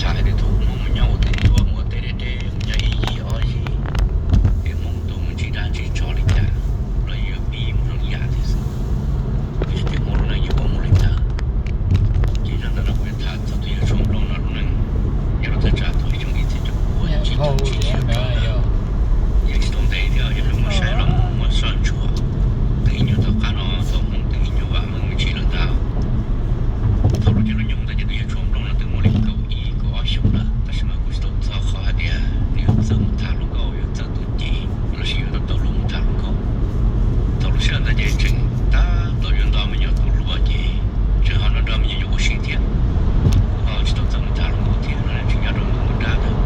Tham hais tias thaum Hmoob mus nyob ua tej ntuj mus ua tej deb deb, mus nyob ib yig ob yig, ces Hmoob tuaj mus ntsib dab ntsib tsov li cas los yuav pib mus zoo yam thiab xwb. Kuv yog tias Hmoob lub neej yuav ua mus li ntawd. Ces zaj ntawm no kuv yuav tham txog tus yawg Tshuaj Nplooj no lub neej nyob rau thaj tsam thaum xyoo ib txhiab cuaj pua tsib caug tsib xyoo ntawd. Yeej tsis tau ntev thiab, yog muab saib los muab soj ntsuam twb ib nyuag tom qab no thaum Hmoob twb ib nyuag vam meej me ntsis lawm ntag. Thaum lub caij lub nyoog ntawd ces tus yawg Tshuaj Nplooj no twb muaj li kaum ib kaum ob xyoos lawm, tab sis mas kuv tsis tau txog qhov hais tias nws yuav txawj mus tham hluas nkauj, yuav txawj tuaj cev lossis yuav tau tau luag mus tham hluas nkauj. Thaum lub sij hawm ntawd ces tseem tab tom yuav nto me nyuam tub hluas ces tseem ho nrog nrog me nyuam yaus ua si thiab. Kuv ho tsis tau txawj mus tham hluas nkauj thiab no, tseem nyob rau ntuj ntuj dab ntawd.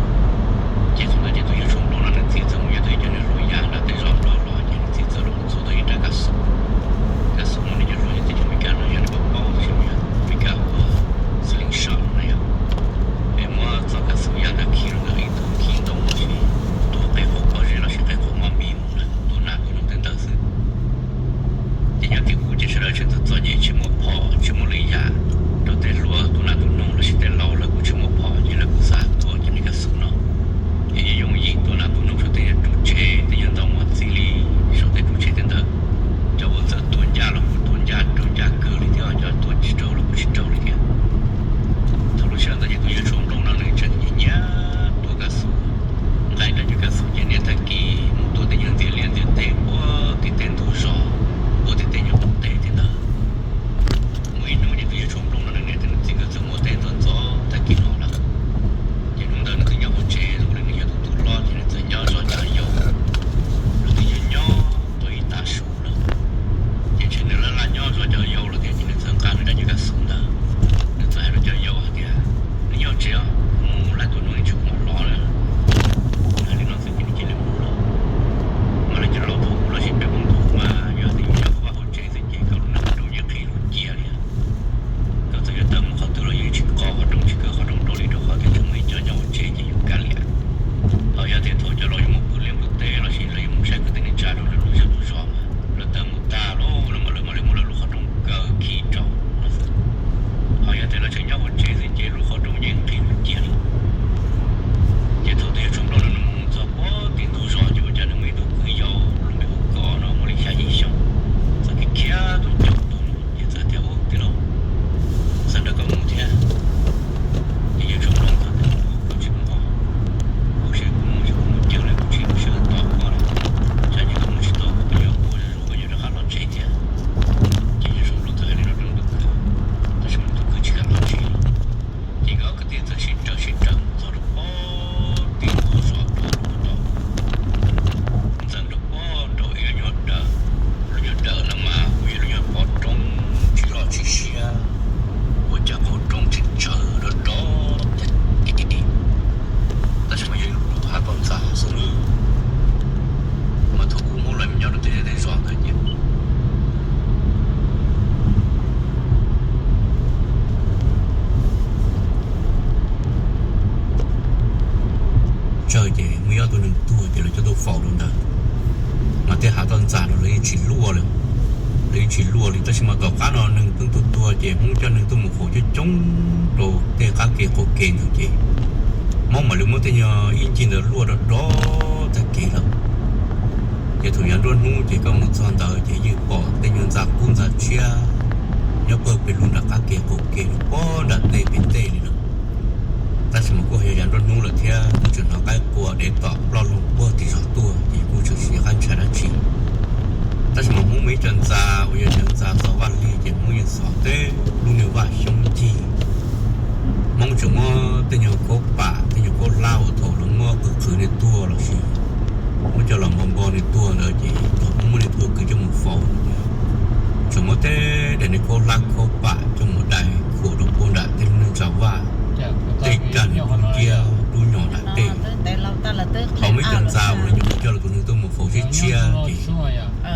Ces thaum ntawd ces tus yawg Tshuaj Nplooj no nws txiv txawm mus yuav tau ib co niag hluas yaj nram tej zos Nplog los ces nws txiv txawm los mus txhub tau ib rab kas xum. Kas xum no nws cov hluas yog teb chaws Amelikas no yog nws paub paub tab sis mas yog Amelikas hu ua slingshot no na yog. Es muab txoj kas xum yaj ntawd khi rau ntawm ib tug khib ntoo lossis tua qe qhov pob zeb lossis qe qhov mos mis mus na, tua nas tua noog tej ntawd xwb. Ces nyob tim kuv ces sawv daws tseem txom txom nyem tsis muaj phom tsis muaj lwm yam rau tej hluas tua nas tua noog lossis tej laus lawv kuj tsis muaj phom ces lawv kuj xav tua cov niag kas xum no. Es yuav yooj yim tua nas tua noog rau tej nyuag tub tsheb tej nyuag ntxoov mos txij li saum tej tub tsheb tej ntawd. Cov uas txawj tua ncaj los kuj tua ncaj raug ncaj kawg li thiab, cov tua tsis raug los kuj tsis raug li thiab. Thaum lub sij hawm ntawd ces tus yawg Tshuaj Nplooj no nws tseem nyiam nyiam tua kas xum, nqa rab nyuag kas xum ces niaj tag kis mus tua tej nyuag ntxias liaj ntxias teb puag tim tej ntug zos, puag tim tej nyuag qub teb tim ntawd. Muaj ib hnub ces tus yawg Tshuaj Nplooj no nws niam thiab nws txiv nkawd txawm muaj teb ntxov ntxov tag kis no lawm. Ces hnub ntawd nws twb nyob hauv tsev zoo li nws yog tus tub hlob ces nws txawm nyob zov cov yau, nws twb nyob nyob tau ib tav su lawm. Ces ntshe nws laj laj nyob zov cov yau lawm thiab ces nws txawm nqa nws rab nyuag kas xum ntawd, nws txawm hais rau cov yau hais tias, nej nyob tsev os, kuv mus laij tua noog ib tsam kuv mam los na. Hais li no xwb ces nws cia li mus lawm. Mas lawv cov laus thaum ub lossis peb hmoob thaum ub mas yog tias yus nyob hauv vaj hauv tsev xwb ces koj lub neej zoo yeej qhib lub cia li. Koj txawm yuav tawm mus qhov twg los yus tsis qo qhov rooj tsis kaw qhov rooj rau li, rau qhov tias tseem muaj ib co nyob hauv tsev ces yus kav liam. Ho yog tias thaum cov laus yuav mus pw liaj pw teb lossis lawv yuav mus saib kwv tij neej tsa rau lwm lub zej lub zos mas lawv tawm mus tag lawm, lawv mam li muab lawv lub qhov rooj kaw khi rau no xwb. Ho yog tias lawv tseem nyob hauv tsev xwb ces lub qhov rooj yeej qhib lub cia li. Ces thaum tus yawg Tshuaj Nplooj no nws mus txog puag tim ntug zos ces ua cas nws muaj ib tug kwv yau lub npe hu Kos no muaj li xya yim xyoo, txawm khiav khiav tuaj caum tus no ces txawm tias, ub tij laug, xav nrog koj mus thiab. Ces yawg Tshuaj Nplooj txawm tias, koj tsis mus, kuv seb kuv mus ces kuv mus ceev lawm kuv tsis mus sawv tos koj lawm, tsam ces koj mus tsis tau kuv pheej yuav ua zuj zus koj yuav rov qab los tsev thiab. Ces yawg Tshuaj Nplooj txawm hais li no rau nws tus kwv, tab sis mas nws tus kwv tsis kam los tsev li. Ces nkawd ob kwv tij txawm sib raws sib raws mus txog rau puag tim ntug zos puag lub tod. Ntxeev rau puag nraum ib lub nyuag dawm, lub nyuag dawm no mas kuj yog lub nyuag pov roob tsis loj tsis siab, ua cas qhov roob tseem tsawv dov dov, tab sis mas yog ib lub hav toj ntxas xwb na. Mas thaum ub Hmoob los nyob rau tej zej tej zos ntawd ces tsawg ces muaj ib ob tug neeg tuag ces lawv coj tuaj faus rau ntawd. Mas tej hav toj ntxas no lawv yeej tsis luaj li, lawv yeej tsis luaj li. Tab sis mas tom qab no neeg pheej tuaj tuag ces Hmoob coj neeg tuaj mus faus coob coob rau tej qab ke qaum ke ntawd ces Hmoob mam li muab tej nyuag ib ncig ntawd luaj rau dov tag kev lawm. Ces thaum yav nruab hnub ces koj mus txog ntawd ces yeej pom tej nyuag ntxa kub ntxa tshiab nyob pawg pes lug nram qab ke qaum ke puag nram tej pem tej li lawm. Tab sis mas kuj yog yav nruab hnub lawm thiab kuj tseem hnov qaib qua dev tom ploj loog puag tim zos tuaj ces kuj tseem tsis nco qab ntshai dab tsi. Tab sis mas Hmoob muaj ib co ntxa uas yog cov ntxa txo vaj lig ces Hmoob yeej xov teb lub niag vaj xyoob ncig. Hmoob tseem muab tej nyuag khaub pam tej nyuag khaub hlab uas thaum lawv muab qhwv qhwv niag tuag lossis muab coj los npo npo niag tuag ntawd ces thaum Hmoob muab niag tuag kwv coj mus faus, tseem muab tej daim niag khaub hlab khaub pam coj mus dai khuam rau puag nram tej lub niag ntsa vaj, tej raj niag dub nciab dub nyos nram tej. Thaum muaj ib co ntxa uas lawv nyuam qhuav coj lawv tus neeg tuaj mus faus tshiab tshiab ces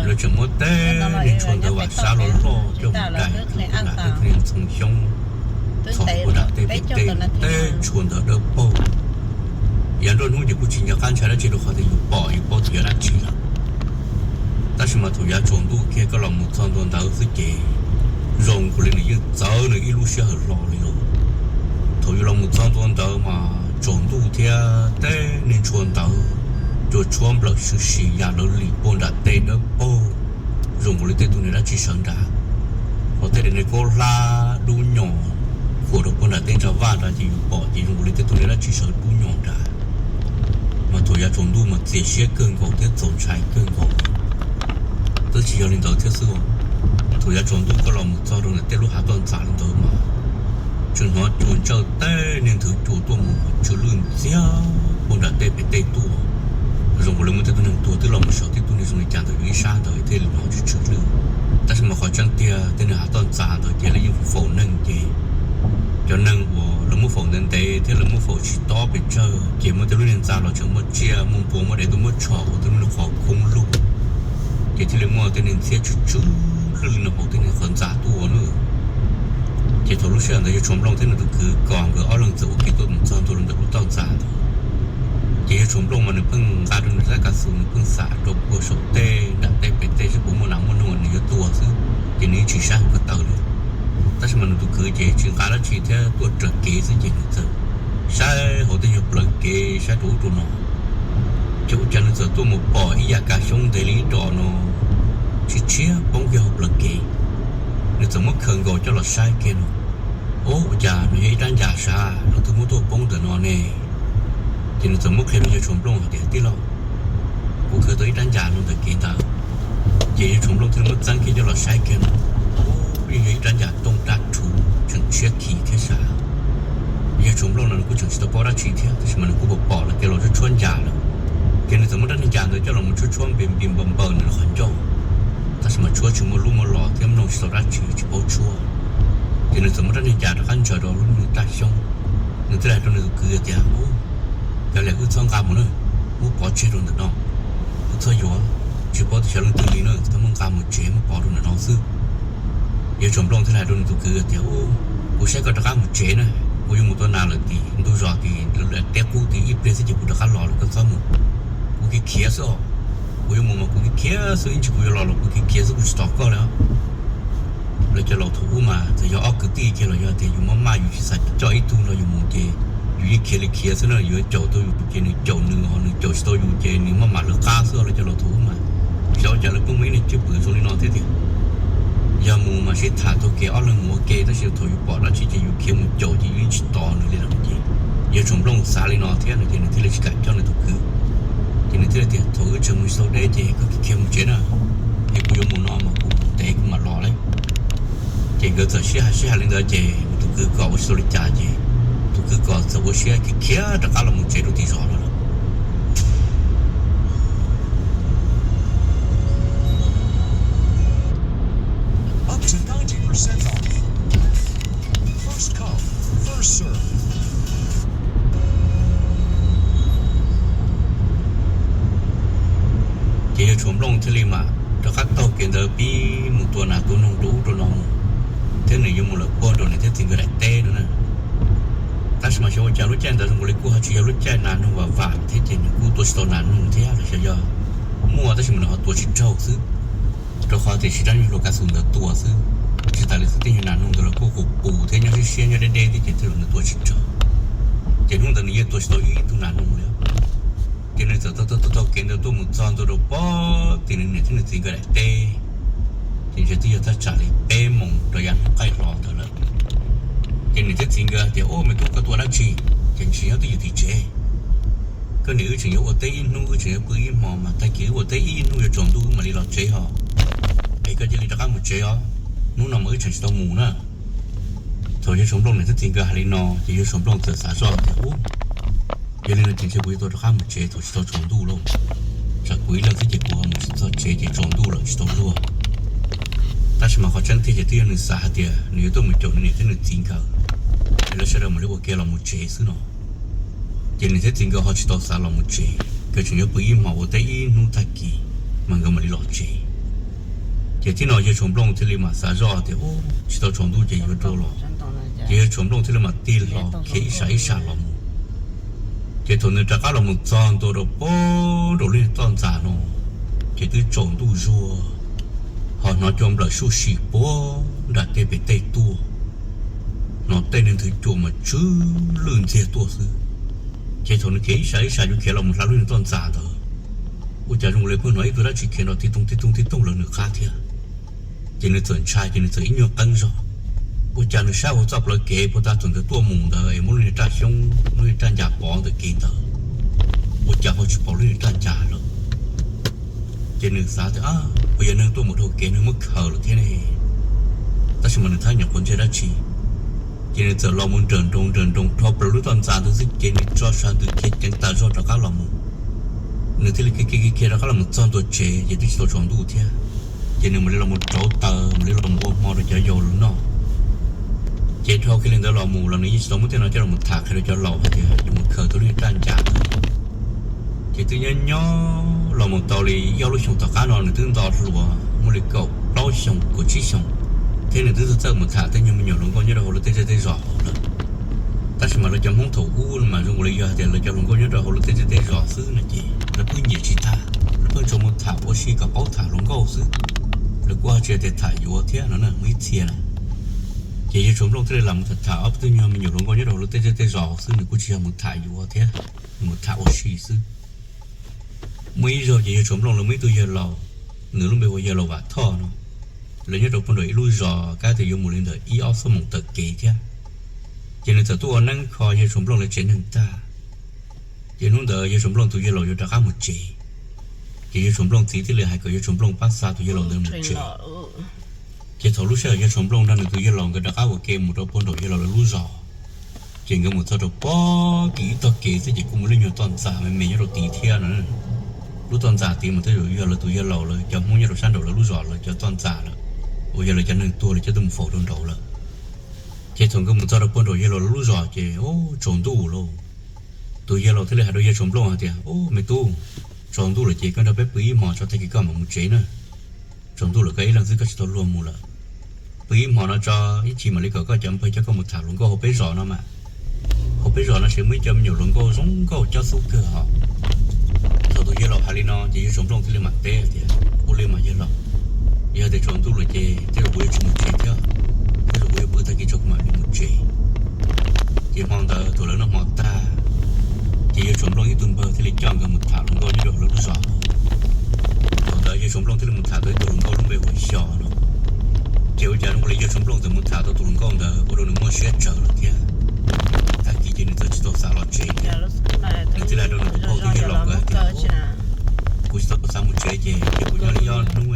lawv tseem muab tej niag tshuaj ntawd vam sab loj loj coj mus dai rau puag nram tej niag ntxhoo xyoob txhos puag nram tej pem tej, tej tshuaj ntawd dawb paug. Yav nruab hnub ces kuj tsis nco qab ntshai dab tsi rau qhov tias yus pom yus paub tias yog dab tsi lawm. Tab sis mas thaum yav tsaus ntuj kiag koj los mus txog ntua ntawd xwb ces zoo nkaus li nws yeej txawv nws ib lub sij hawm hlo li lawm. Thaum yus los mus txog ntua ntawd mas tsaus ntuj thiab tej niag ntshua ntawd cua tshuab nplawm sib si ya lawv lim puag nram tej dawb paug, zoo nkaus li tej tug niag dab tsi sawv nrad. Hos tej daim niag kaub hlab dub nyos khuam rau puag nram tej ntsa vaj nrad ces yus pom ces zoo nkaus li tej tug niag dab tsi sawv dub nyos nrad. Mas thaum yav tsaus ntuj mas txias siab kawg nkaus thiab txaus ntshai kawg nkaus. Twb tsis yog li ntawd thiab xwb, thaum yav tsaus ntuj koj los mus txog rau ntawm tej lub hav toj ntxas li ntawd mas tseem hnov cua ntsawj tej niag nthwv cua tuaj mus tsw lwj ntxiag puag nram tej pem tej tuaj, zoo nkaus li muaj tej tug neeg tuag twb los mus sawv tib tug niag zoo li cas ntawm yus ib sab ntawd thiaj li hnov tsw tsw lwj. Tab sis mas qhov tseeb tiag tej niag hav toj ntxas ntawd ces lawv yeej faus neeg ces cov neeg uas lawv muab faus ntev ntev thiab lawv muab faus tsis tob pes tsawg ces muaj tej lub niag ntxa los tseem muaj tsiaj muaj npua muaj dev tuaj muab tshom ua tej lub niag qhov khoob lug, ces thiaj li muaj tej niag ntxhiab tsw tsw lwj li no hauv tej niag qhov ntxa tuaj na. Ces thaum lub sij hawm ntawd yawg Tshua Nplooj thiab nws tus kwv Kos nkawd ob leeg txawm ua ke tuaj mus txog ntua rau ntawm lub toj ntxas ntawd. Ces yawg Tshua Nplooj mas nws pheej nqa rau nws lub kab kav xus, nws pheej xam rau puag saum tej nram tej pem tej seb puas muaj nas muaj noog uas nws yuav tua xwb, ces nws yeej tsis saib hauv ko taw li. Tab sis mas nws tus kwv ces tsis nqa dab tsi thiab tuaj raws kev xwb ces nws txawm saib hauv tej nyuag plawv kev saib rau ub rau no. Ces ua cas nws txawm tuaj mus pom ib yam kav xyoob ntev li ib dos no tshiab tshiab poob kiag hauv plawv kev. Nws txawm muab khaws nkaus coj los saib kiag no, ub, ua cas nws yog ib rab ncas sav leej twg muab tuaj poob ntawm no ne. Ces nws txawm muab qhia rau yawg Tshua Nplooj hais tias, Tij laug, kuv khaws tau ib rab ncas no ntawm kev ntawd. Ces yawg Tshua Nplooj thiaj li muab txeeb kiag coj los saib kiag no, ub, yeej yog ib rab ncas tooj raj rhuv tseem tshiab khiv thiab sav. Yawg Tshua Nplooj no nws kuj tseem tsis tau paub dab tsi thiab, tab sis mas nws kuj pom pom lawv tias los tshuab tshuab ncas lawm. Ces nws txawm muab rab niag ncas ntawd coj los mus tshuab tshuab npis npis npaws npaws nws lub qhov ncauj, tab sis mas tshuab tsis muaj lub muaj los thiab mloog tsis tau dab tsi tsis paub tshuab. Ces nws txawm muab rab niag ncas rov qab ntsaws rau lub niag raj xyoob, nws thiaj li hais rau nws tus kwv tias, Ub, kav liam wb txhob nqa mus na, muab pov tseg rau ntawm no. Wb txhob yuav, tsis paub tias xyov leej twg li na, txhob muab nqa mus tsev, muab pov rau ntawm no xwb. Yawg Tshua Nplooj thiaj li hais rau nws tus kwv tias, Ub, kuv saib koj rov qab mus tsev na, kuv yuav mus tua nas lawm tim ntug zos tim lawv teb qub tim ib pliag xwb ces kuv rov qab los lawm, koj txhob mus. Kuv khiav khiav xwb os, kuv yuav mus mas kuv khiav khiav xwb, ib ntsis kuv yuav los los kuv khiav khiav xwb, kuv tsis tos koj li os. Lawv cov laus thaum ub mas txawm yog ob kwv tij kiag los yog tias yus maj maj yus tsis xav coj ib tug nrog yus mus ces yus yeej khiav li khiav xwb na, yuav caum tau yus ces nws caum nws, ho nws caum tsis tau yus ces nws maj mam lawv qab xwb. Lawv cov laus thaum ub mas xyov ua cas lawv pheej muaj ib niag cwj pwm zoo li no thiab tias yog mus mas sib tham taug kev ob leeg mus ua ke, tab sis thaum yus pom dab tsi ces yus khiav mus caum ces yus yeej tsis tos nws li lawm no ces yawg Tshua Nplooj xav li no thiab no ces nws thiaj li tsis kam coj nws tus kwv. Ces nws thiaj li tias, Thaum wb tseem mus tsis tau deb ces koj khiav khiav mus tsev na, es kuv yuav mus no mas kuv mus ntev kuv mam los lauj. Ces nkawd txawm sib hais sib hais li ntawd ces nws tus kwv Kos ua tsis tau li cas ces tus kwv Kos txawm ua siab khiav khiav rov qab los mus tsev rau tim zos no lawm. Ces yawg Tshua Nplooj thiaj li mam rov qab taug kev ntawd pib mus tua nas tua noog rau ub rau no mus, thiab nws yuav mus lawm puag rau niam thiab txiv nkawd daim teb no na. Tab sis mas xyov ua cas lub caij ntawd zoo nkaus li kuj ho tsis yog lub caij nas noog vam vam thiab ces nws kuj tua tsis tau nas noog thiab los xyov yog muaj tab sis mas nws ho tua tsis raug xwb, rau qhov tiam sis rab nyuag hluas kav xus ntawd tua xwb. Tsis tas li xwb tej nyuag nas noog ntawd los kuj qus qus thiab nyob siab siab nyob deb deb thiab ces tej zaum nws tua tsis raug. Ces hnub ntawd nws yeej tua tsis tau ib tug nas noog li. Ces nws txawm taug taug kev ntawd tuaj mus txog ntua rau puag tim nws niam thiab nws txiv nkawd daim teb. Ces ntshe twb yog thaj tsam li peb moos rau yav hnub qaij hlo ntawd lawm. Ces niam thiab txiv nkawd hais tias, Ub, me tub, koj tuaj ua dab tsi? Ces ntshe nyob twj ywm tim tsev. Koj niam wb tseem yuav ua teb ib hnub, wb tseem yuav pw ib hmos mas tag kis wb ua teb ib hnub yuav tsaus ntuj wb mam li los tsev hos. Es koj cia li rov qab mus tsev os, hnub no mas wb tseem tsis tau mus na. Thaum yawg Tshua Nplooj niam thiab txiv nkawd hais li no ces yawg Tshua Nplooj txawm xav zoj tias, Ub, yog li no ces ntshe kuv yuav tau rov qab mus tsev thaum tsis tau tsaus ntuj lauj. Tsam kuv ib leeg xwb ces kuv ho mus tsis txog tsev ces tsaus ntuj lawm tsis tau luag. Tab sis mas qhov tseeb tiag ces twb yog nws xav hais tias nws yuav tuaj mus caum nws niam thiab nws txiv nkawd, es lawv sawv daws mam li ua ke los mus tsev xwb no. Ces niam thiab txiv nkawd ho tsis tau xav los mus tsev, nkawd tseem yuav pw ib hmos ua teb ib hnub tag kis mas nkawd mam li los tsev. Ces tib no yawg Tshua Nplooj thiaj li mam xav zoj tias, Ub, tsis tau tsaus ntuj ces yuav rau los. Ces yawg Tshua Nplooj thiaj li mam tig hlo khiav ib sab ib sab los mus. Ces thaum nws rov qab los mus txog ntua rau puag rau lub toj ntxas no, ces twb tsaus ntuj zuag, ho hnov cua nplawm suj sim puag nram tej pem tej tuaj. hnov tej neeg nthwv cuam mas tsw lwj ntxiag tuaj xwb. Ces thaum nws khiav ib sab ib sab yuav khiav los mus hla lub niag toj ntxas ntawd, ua cas zoo li pheej hnov ib tug dab tsi khiav nrov tig toog tig toog tig toog lawv nws qab thiab. Ces nws txawm ntshai ces nws txawm ib nyuag qeeb zog, ua cas nws saib hauv txoj plawv kev puag ta thaum nkawd tuaj mus ntawd es muaj lub niag raj xyoob, lub niag raj ncas pov ntawm kev ntawd, ua cas ho tsis pom lub niag raj ncas lawm. Ces nws xav tias, puas yog neeg tuaj mus dhau kev neeg muab khaws lawm thiab ne? Tab sis mas nws thab nyom quav ntsej dab tsi, ces nws txawm los mus nrawm nroos nrawm nroos dhau plaws lub toj ntxas ntawd xwb ces nws tso sab ntws khiav ceev tas zog rov qab los mus. Nws thiaj li khiav khiav khiav rov qab los mus txog ntua tsev ces twb tsis tau tsaus ntuj thiab. Ces nws mam li los mus rauv taws mam li los mus ua hmo rau cov yau los noj. Ces dhau kiag li ntawd los mus los nws yeej tsis tau muab tej no coj los tham qhia rau cov laus hais tias yuav mus khaws tau lub niag raj ncas. Ces twb nyob nyob los mus tau li ob lub xyoos tom qab no nws twb nto hluas muaj li kaum plaub xyoos kaum tsib xyoos, thiab nws twb txawj mus tham tej nyuag me nyuam hluas nkauj nyob rau hauv lawv tej zej tej zos hauv lawm. Tab sis mas lawv cov Hmoob thaum ub no mas zoo li yog hais tias lawv cov hluas nkauj nyob rau hauv lawv tej zej tej zos xwb no ces lawv pheej nyiam tsis tag, lawv pheej tsuas mus tham ua si kom paub tham hluas nkauj xwb. Lawv kuj ho tsis hais tias tham yuav thiab no na, muaj ib txhia na. Ces yawg Tsuas Nplooj thiaj li lam mus tham tham ob peb tug nyuag me nyuam hluas nkauj nyob rau hauv lawv tej zej tej zos xwb, nws kuj tsis yog mus tham yuav thiab, mus tham ua si xwb. Muaj ib zaug ces yawg Tsuas Nplooj lawv muaj ib tug yawg laus, nws lub npe hu ua yawg laus Vam Thoj no. Lawv nyob rau puag nraum ib lub zos kab tias yuav mus li ntawm ib ob xuab moos tawm kev thiab. Ces nws txawm tuaj ua neeb kho yawg Tsuas Nplooj lawv tsev neeg tag, ces hnub ntawd yawg Tsuas Nplooj tus yawg laus yuav rov qab mus tsev. Ces yawg Tsuas Nplooj txiv thiaj li hais kom yawg Tsuas Nplooj pab xa tus yawg laus ntawd mus tsev. Ces thaum lub sij hawm yawg Tsuas Nplooj nrog nws tus yawg laus nkawd rov qab ua ke mus rau puag nraum yawg laus lawv lub zos, ces nkawd mus txog rau pog kev ib tog kev xwb ces kuj muaj lub nyuag toj ntxas me me nyob rau tid thiab no. Lub toj ntxas tid mas tej zaum yog lawv tus yawg laus lawv cov Hmoob nyob rau sab nraum lawv lub zos lawv cov toj ntxas lawm, uas yog lawv cov neeg tuag lawv coj tuaj mus faus rau nraud lawm. Ces thaum nkawd mus txog rau puag nraum yawg laus lawv lub zos ces tsaus ntuj lauj. Tus yawg laus thiaj li hais rau yawg Tsuas Nplooj hais tias, Ub me tub, tsaus ntuj lawm ces koj nrog peb pw ib hmos tso tag kis koj mam mus tsev na. Tsaus ntuj lawm koj ib leeg xwb koj tsis tau luag mus lawm. Pw ib hmos no tso, ib chim mam li kom koj cov npawg coj koj mus tham hluas nkauj hauv peb zos no mas. Hauv peb zos no ces muaj ib co me nyuam hluas nkauj zoo nkauj cob xub kawg hos. Thaum tus yawg laus hais li no ces yawg Tsuas Nplooj thiaj li mam teb tias, Ua li mas yawg laus, yog tias tsaus ntuj lawm ces tej zaum kuv yuav tsis mus tsev thiab, tej zaum kuv yuav pw tag kis tso kuv mam li mus tsev. Ces hmo ntawd thaum lawv noj hmo tag, ces yawg Tsuas Nplooj ib tug npawg thiaj li coj nkawd mus tham hluas nkauj nyob rau hauv lawv lub zos. Thaum ntawd yawg Tsuas Nplooj thiaj li mus tham tau ib tug hluas nkauj lub npe hu ua Xyos no. Ces ua cas zoo li yawg Tsuas Nplooj txawm mus tham tau tus hluas nkauj ntawd ua rau nws muaj siab tsawv lawm thiab. Tag kis ces nws txawm tsis tau xav los tsev thiab. Nws thiaj li hais rau nws tus phauj tus yawg laus nkawd hais tias, Kuv tsis tau xav mus tsev ces cia kuv nyob li ob hnub,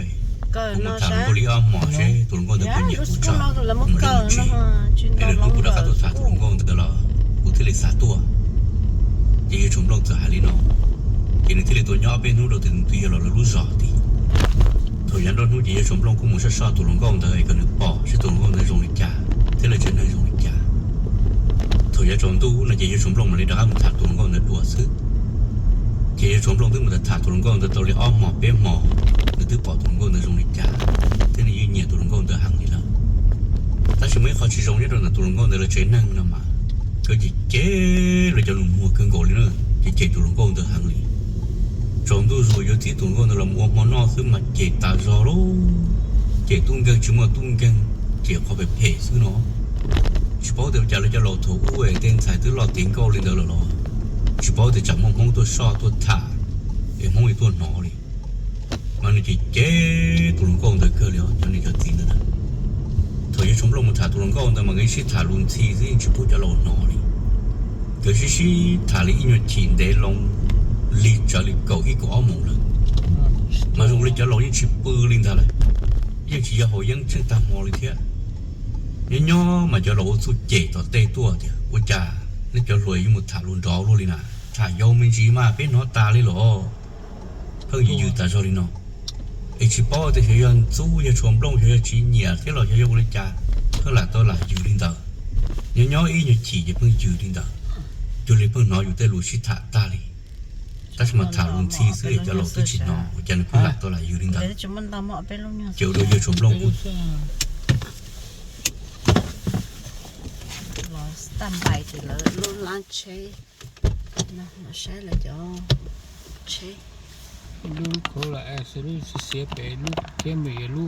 kuv mus tham hluas nkauj li ob hmos seb tus hluas nkauj ntawd puas nyiam kuv tso, kuv mam li mus tsev. Es lwm hnub kuv rov qab tuaj tham tus hluas nkauj ntawd los kuv thiaj li xav tuaj. Ces yawg Tsuas Nplooj txawm hais li no, ces nws thiaj li tuaj nyob ob peb hnub rau tus yawg laus lawv lub zos tid. Thaum yav nruab hnub ces yawg Tsuas Nplooj kuj mus soj soj tus hluas nkauj ntawd es kom nws pom seb tus hluas nkauj ntawd zoo li cas thiab lawv tsev neeg zoo li cas. Thaum yav tsaus ntuj no ces yawg Tsuas Nplooj mam li rov qab mus tham tus hluas nkauj ntawd dua xwb. Ces yawg Tsuas Nplooj twb mus tham tham tus hluas nkauj ntawd tau li ob hmos peb hmos, nws twb pom tus hluas nkauj ntawd zoo li cas thiab nws yeej nyiam tus hluas nkauj ntawd heev li lawm. Tab sis muaj ib qho tsis zoo nyob rau ntawm tus hluas nkauj ntawd lawv tsev neeg no mas, nkawd cem cem lawv cov nus muag kawg nkaus li na, cem cem tus hluas nkauj ntawd heev li. Tsaus ntuj zus yuav txib tus hluas nkauj ntawd los ua hmo noj xwb mas cem tas zog lauj, cem tub nkeeg tsis muaj tub nkeeg, cem qhov phem phem xwb no. Tsis paub tias ua cas lawv cov laus thaum ub es tej ntxhais twb loj tiav nkauj li ntawd lawm los tsis paub tias tsam muaj Hmoob tuaj soj tuaj tham es Hmoob yuav tuaj hnov li. Mas nws cem cem tus hluas nkauj ntawd kawg li os, cov niam cov txiv ntawd na. Thaum yawg Tsuas Nplooj mus tham tus hluas nkauj ntawd mas nkawd sib tham lus ntxhi xwb yeej tsis pub cov laus hnov li. Nkawd sib sib tham li ib nyuag chim ntev loo, lig tsawv li kaum ib kaum ob moos lawm, mas zoo li cov laus yeej tsis pw li ntag lauj, yeej tsis yog haus yeeb tsheej tag hmo li thiab. Nyob nyob mas cov laus ua txuj cem tom tej tuaj tias, Ua cas nej cov hluas yuav mus tham lus nrov luaj li na, tham yau me ntsis mas peb hnov tas li los. Pheej yws yws tas zog li no, es tsis paub tias xyov yog ntxub yawg Tsuas Nplooj, xyov yog tsis nyiam thiab los xyov yog ua li cas, pheej lam tau lam yws li ntawd. Nyob nyob ib nyuag chim ces pheej yws li ntawd, cuag li pheej hnov yus tej lus sib tham tag li. Tab sis mas tham lus ntxhi xwb es cov laus twb tsis hnov, ua cas nws pheej lam tau lam yws li ntawd. Ces ua rau yawg Tsuas Nplooj kuj los tab npais tim lawv lub lab tsheb no, los saib lawv cov tsheb. Lub khaub lam xwb, lub xiav pem lub thiab me lub